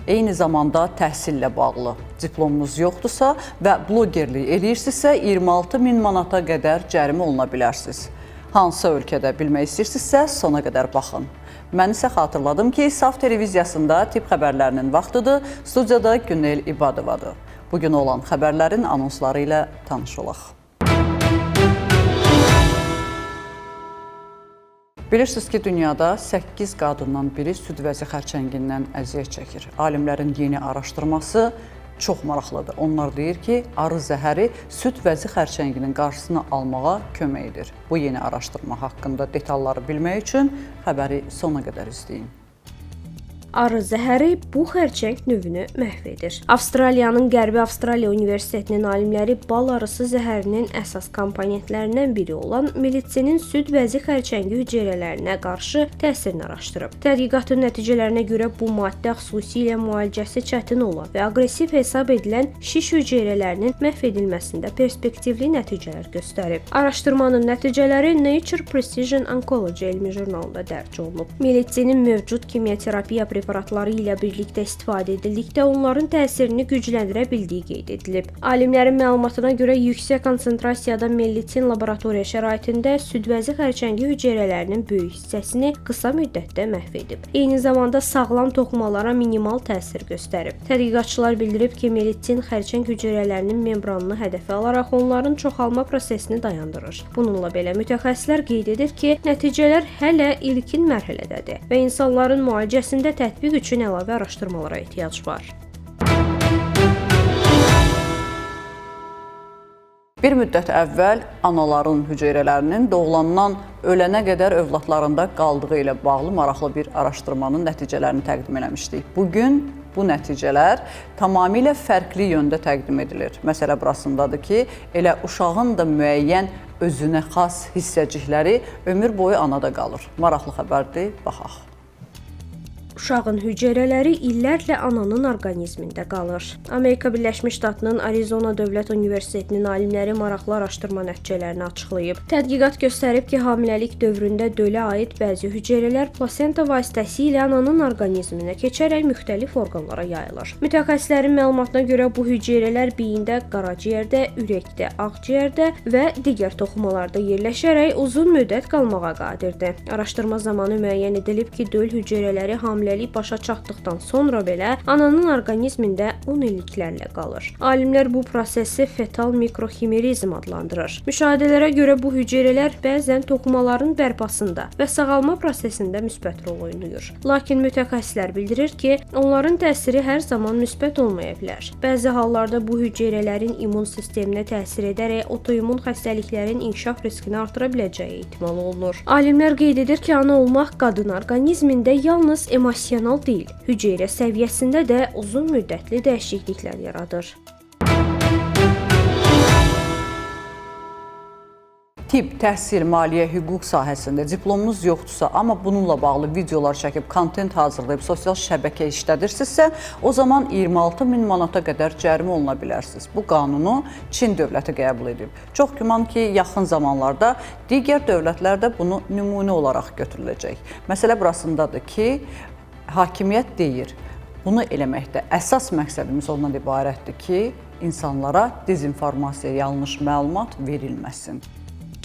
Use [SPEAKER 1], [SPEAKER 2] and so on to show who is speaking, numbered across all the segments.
[SPEAKER 1] Eyni zamanda təhsillə bağlı diplomunuz yoxdursa və blogerlik eləyirsinizsə 26 min manata qədər cərimə oluna bilərsiniz. Hansı ölkədə bilmək istəyirsinizsə sona qədər baxın. Mən isə xatırladım ki, Saf televiziyasında tibb xəbərlərinin vaxtıdır. Studiyada Günel İbadovadır. Bugün olan xəbərlərin anonsları ilə tanış olaq. Bilirsiniz ki, dünyada 8 qadından biri süd vəzi xərçəngindən əziyyət çəkir. Alimlərin yeni araşdırması çox maraqlıdır. Onlar deyir ki, arı zəhəri süd vəzi xərçənginin qarşısını almağa kömək edir. Bu yeni araşdırma haqqında detalları bilmək üçün xəbəri sona qədər izləyin.
[SPEAKER 2] Arı zəhəri bu xərçəng növünü məhv edir. Avstraliyanın Qərbi Avstraliya Universitetinin alimləri bal arısı zəhərinin əsas komponentlərindən biri olan melitsinin süd vəzi xərçəngi hüceyrələrinə qarşı təsirini araşdırıb. Tədqiqatın nəticələrinə görə bu maddə xüsusilə müalicəsi çətin olan və aqressiv hesab edilən şiş hüceyrələrinin məhv edilməsində perspektivli nəticələr göstərib. Araşdırmanın nəticələri Nature Precision Oncology elmi jurnalında dərc olunub. Melitsinin mövcud kimyoterapiya preparatları ilə birlikdə istifadə edildikdə onların təsirini gücləndirə bildiyi qeyd edilib. Alimlərin məlumatına görə yüksək konsentrasiyada mellitin laboratoriya şəraitində südvəzi xərçəngi hüceyrələrinin böyük hissəsini qısa müddətdə məhv edib. Eyni zamanda sağlam toxumalara minimal təsir göstərib. Tədqiqatçılar bildirib ki, mellitin xərçəng hüceyrələrinin membranını hədəfə alaraq onların çoxalma prosesini dayandırır. Bununla belə mütəxəssislər qeyd edir ki, nəticələr hələ ilkin mərhələdədir və insanların müalicəsində tətbiq üçün əlavə araşdırmalara ehtiyac var.
[SPEAKER 1] Bir müddət əvvəl anaların hüceyrələrinin doğulandan ölənə qədər övladlarında qaldığı ilə bağlı maraqlı bir araşdırmanın nəticələrini təqdim eləmişdik. Bugün bu nəticələr tamamilə fərqli yöndə təqdim edilir. Məsələ burasındadır ki, elə uşağın da müəyyən özünə xas hissəcikləri ömür boyu anada qalır. Maraqlı xəbərdir, baxaq.
[SPEAKER 2] Uşağın hüceyrələri illərlə ananın orqanizmində qalır. Amerika Birləşmiş Ştatının Arizona Dövlət Universitetinin alimləri maraqlı araşdırma nəticələrini açıqlayıb. Tədqiqat göstərib ki, hamiləlik dövründə dölə aid bəzi hüceyrələr plasenta vasitəsilə ananın orqanizminə keçərək müxtəlif orqanlara yayılır. Mütəxəssislərin məlumatına görə bu hüceyrələr beyində, qaraciyərdə, ürəkdə, ağciyərdə və digər toxumalarda yerləşərək uzun müddət qalmağa qadirdir. Araşdırma zamanı müəyyən edilib ki, döl hüceyrələri hamiləlik başa çatdıqdan sonra belə ananın orqanizmində 10 illiklərlə qalır. Alimlər bu prosesi fetal mikroximerizm adlandırır. Müşahidələrə görə bu hüceyrələr bəzən toxumaların bərpasında və sağalma prosesində müsbət rol oynayır. Lakin mütəxəssislər bildirir ki, onların təsiri hər zaman müsbət olmaya bilər. Bəzi hallarda bu hüceyrələrin immun sisteminə təsir edərək otoimmun xəstəliklərin inkişaf riskini artıra biləcəyi ehtimal olunur. Alimlər qeyd edir ki, ana olmaq qadın orqanizmində yalnız emosional deyil, hüceyrə səviyyəsində də uzun müddətli dəyişikliklər yaradır.
[SPEAKER 1] Tibb, təhsil, maliyyə, hüquq sahəsində diplomunuz yoxdursa, amma bununla bağlı videolar çəkib, kontent hazırlayıb, sosial şəbəkə işlədirsinizsə, o zaman 26 min manata qədər cərimə oluna bilərsiniz. Bu qanunu Çin dövləti qəbul edib. Çox güman ki, yaxın zamanlarda digər dövlətlər də bunu nümunə olaraq götürüləcək. Məsələ burasındadır ki, hakimiyyət deyir, bunu eləməkdə əsas məqsədimiz ondan ibarətdir ki, insanlara dezinformasiya, yanlış məlumat verilməsin.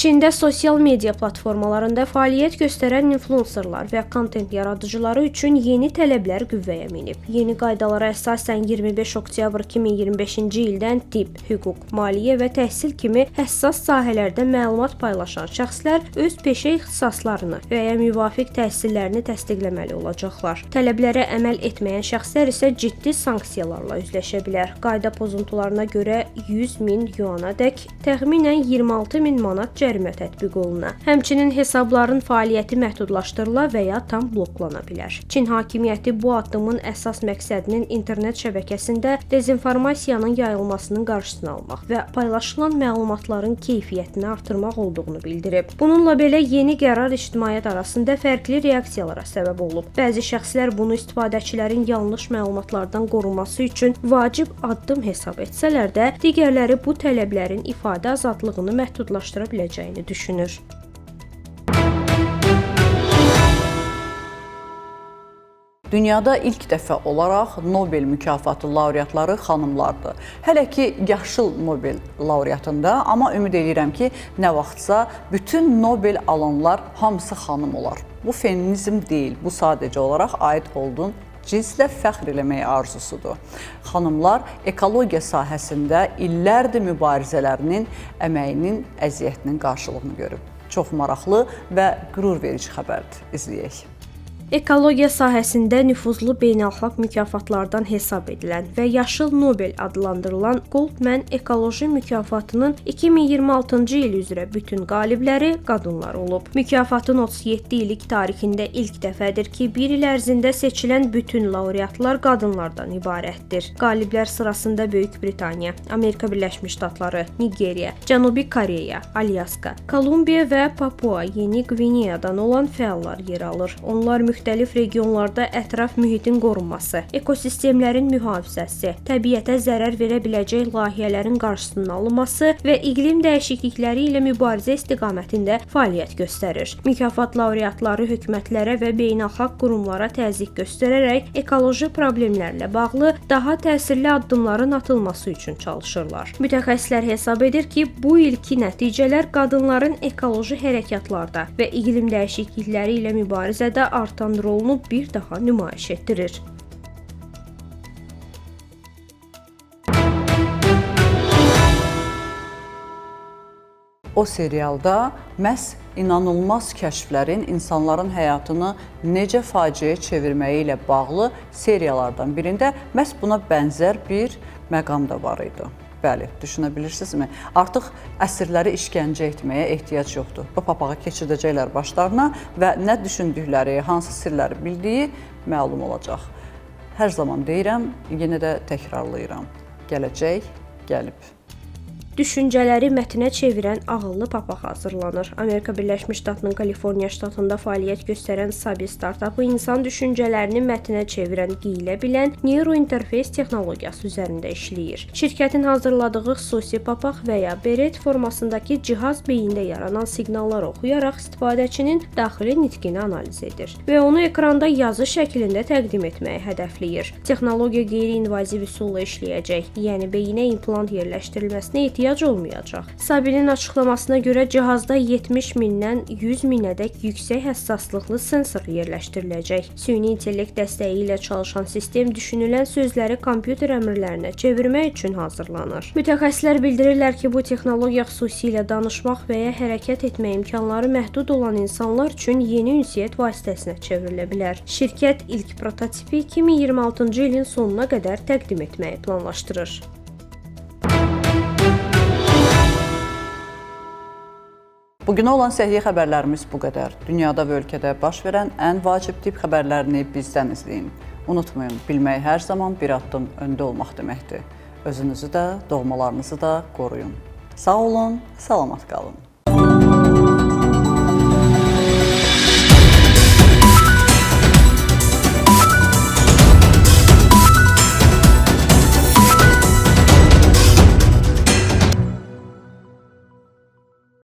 [SPEAKER 2] Çində sosial media platformalarında fəaliyyət göstərən influencerlar və kontent yaradıcıları üçün yeni tələblər qüvvəyə minib. Yeni qaydalara əsasən 25 oktyabr 2025-ci ildən tibb, hüquq, maliyyə və təhsil kimi həssas sahələrdə məlumat paylaşan şəxslər öz peşə ixtisaslarını və ya müvafiq təhsillərini təsdiqləməli olacaqlar. Tələblərə əməl etməyən şəxslər isə ciddi sanksiyalarla üzləşə bilər. Qayda pozuntularına görə 100 min yuana dək təxminən 26 min manat cərimə tətbiq oluna. Həmçinin hesabların fəaliyyəti məhdudlaşdırıla və ya tam bloklana bilər. Çin hakimiyyəti bu addımın əsas məqsədinin internet şəbəkəsində dezinformasiyanın yayılmasının qarşısını almaq və paylaşılan məlumatların keyfiyyətini artırmaq olduğunu bildirib. Bununla belə yeni qərar ictimaiyyət arasında fərqli reaksiyalara səbəb olub. Bəzi şəxslər bunu istifadəçilərin yanlış məlumatlardan qorunması üçün vacib addım hesab etsələr də, digərləri bu tələblərin ifadə azadlığını məhdudlaşdıra biləcəyini düşünür.
[SPEAKER 1] Dünyada ilk dəfə olaraq Nobel mükafatı laureatları xanımlardır. Hələ ki yaşıl Nobel laureatında, amma ümid eləyirəm ki, nə vaxtsa bütün Nobel alanlar hamısı xanım olar. Bu feminizm deyil, bu sadəcə olaraq aid olduğun cinslə fəxr eləmək arzusudur. Xanımlar ekologiya sahəsində illərdir mübarizələrinin, əməyinin, əziyyətinin qarşılığını görüb. Çox maraqlı və qürurverici xəbərdir. İzləyək.
[SPEAKER 2] Ekologiya sahəsində nüfuzlu beynəlxalq mükafatlardan hesab edilən və Yaşıl Nobel adlandırılan Goldman Ekoloji mükafatının 2026-cı il üzrə bütün qalibləri qadınlar olub. Mükafatın 37 illik tarixində ilk dəfədir ki, bir il ərzində seçilən bütün laureatlar qadınlardan ibarətdir. Qaliblər sırasında Böyük Britaniya, Amerika Birləşmiş Ştatları, Nigeriya, Cənubi Koreya, Alyaska, Kolumbiya və Papua Yeni Qvineyadan olan fəallar yer alır. Onlar müxtəlif regionlarda ətraf mühitin qorunması, ekosistemlərin mühafizəsi, təbiətə zərər verə biləcək layihələrin qarşısının alınması və iqlim dəyişiklikləri ilə mübarizə istiqamətində fəaliyyət göstərir. Mükafat laureatları hökumətlərə və beynəlxalq qurumlara təzyiq göstərərək ekoloji problemlərlə bağlı daha təsirli addımların atılması üçün çalışırlar. Mütəxəssislər hesab edir ki, bu ilki nəticələr qadınların ekoloji hərəkatlarda və iqlim dəyişiklikləri ilə mübarizədə artan rolunu bir daha nümayiş etdirir.
[SPEAKER 1] O serialda məhz inanılmaz kəşflərin insanların həyatını necə faciəyə çevirməyi ilə bağlı seriyalardan birində məhz buna bənzər bir məqam da var idi. Bəli, düşünə bilirsinizmi? Artıq əsirləri işgəncə etməyə ehtiyac yoxdur. Bu papağı keçirdəcəklər başlarına və nə düşündükləri, hansı sirləri bildiyi məlum olacaq. Hər zaman deyirəm, yenə də təkrarlayıram. Gələcək gəlib.
[SPEAKER 2] Düşüncələri mətnə çevirən ağıllı papaq hazırlanır. Amerika Birləşmiş Ştatının Kaliforniya ştatında fəaliyyət göstərən Sabi startapı insan düşüncələrini mətnə çevirən, geyilə bilən neurointerfeys texnologiyası üzərində işləyir. Şirkətin hazırladığı xüsusi papaq və ya beret formasındakı cihaz beyində yaranan siqnalları oxuyaraq istifadəçinin daxili nitqini analiz edir və onu ekranda yazı şəklində təqdim etməyi hədəfləyir. Texnologiya qeyri-invaziv üsulla işləyəcək, yəni beyinə implant yerləşdirilməsinə ehtiyac olmayacaq. Sabinin açıqlamasına görə cihazda 70 mindən 100 minədək yüksək həssaslıqlı sensor yerləşdiriləcək. Süni intellekt dəstəyi ilə çalışan sistem düşünülən sözləri kompüter əmrlərinə çevirmək üçün hazırlanır. Mütəxəssislər bildirirlər ki, bu texnologiya xüsusilə danışmaq və ya hərəkət etmə imkanları məhdud olan insanlar üçün yeni ünsiyyət vasitəsinə çevrilə bilər. Şirkət ilk prototipi 2026-cı ilin sonuna qədər təqdim etməyi planlaşdırır.
[SPEAKER 1] Bugünə olan səhiyyə xəbərlərimiz bu qədər. Dünyada və ölkədə baş verən ən vacib tibb xəbərlərini bizdən izləyin. Unutmayın, bilmək hər zaman bir addım öndə olmaq deməkdir. Özünüzü də, doğmalarınızı da qoruyun. Sağ olun, salamat qalın.